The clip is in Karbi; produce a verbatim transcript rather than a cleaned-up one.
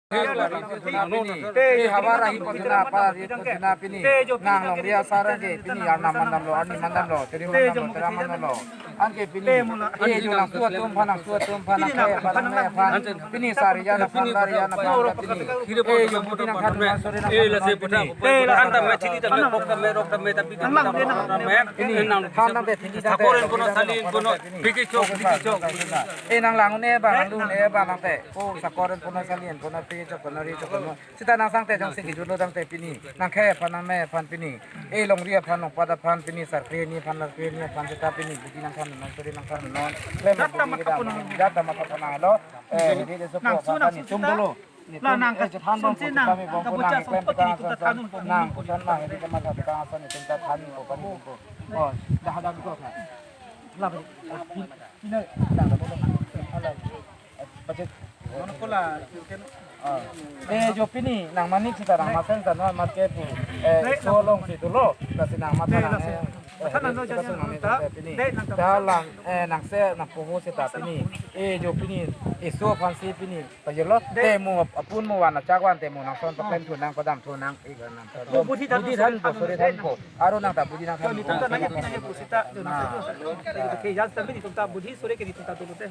Pini, eh, havar ahi pajana, apa ahi pajana pini. Nang longri asar ke pini, arnam mandamlo, arni mandamlo, teri mandamlo, tera mandamlo. Anke pini, eh, jo nangsu atum aphan, nangsu atum aphan, nangkhe aphan, nangme aphan. Pini sari jan aphan, lari jan aphan, pini. Eh, jo budi nangthan, sore nangthan, pini. Anta methili ta me pok ta me rok ta me ta pini. Pini, than nangte, thili nangte. Sakor en kono, sali en kono, piki chok, piki chok. Eh, nang lang un-e ba, nang dun un-e ba nangte. Ko sakor en kono, sali en kono, piki chok kono, ri chok kono. Seta nang sangte jongsi kejutlo tangte pini. Nangkhe aphan, nangme aphan pini. Eh, longri aphan, longpat aphan pini, sarkre ni aphan, sarkre ni aphan seta pini. Budi nangthan non, sore nangthan non. Klem jat ta budi matha kita, pon nang, jat ta matha pon nanglo. Eh, di de sopo nang su, aphan nang ni su tum seta dolo. La nang eh, chethan bom, sunsi nang, chethan bom, kabucha nang klem sumpot kita ini kita asal. Thanun po, nang nang po. Kuchan nang, ini kama satu kang asal ni, tenta than po, pani po. Oh, dah ada gitu kan. La, ini, ini, dah ada belum? Ala, budget. Mana pula, you can Ah. Eh, jo pini, nang manik seta nang masen ta no mat ke pu. Eh, so longsi dolo, lasi nang mat nang, eh, eh, matha nang no, kita jasi tu nang nang ni ta, ta pini. Dei nang ta. Dah lang, eh, nang se, nang poho seta pini. Eh, jo pini, eh, so aphansi pini. Pajirlo, dei. Te mo, apun mo wan, chak wan te mo, nang son paklem thu nang, padam thu nang, eh, nang ta. Mo budi than budi than po, sore than po. Aro nang ta budi nangthan. Nelitum ta nang ya pini ya pu seta, jo nang ta. Nah. Oke, ya, seta nelitum ta budi, sore ke nelitum ta dolo te.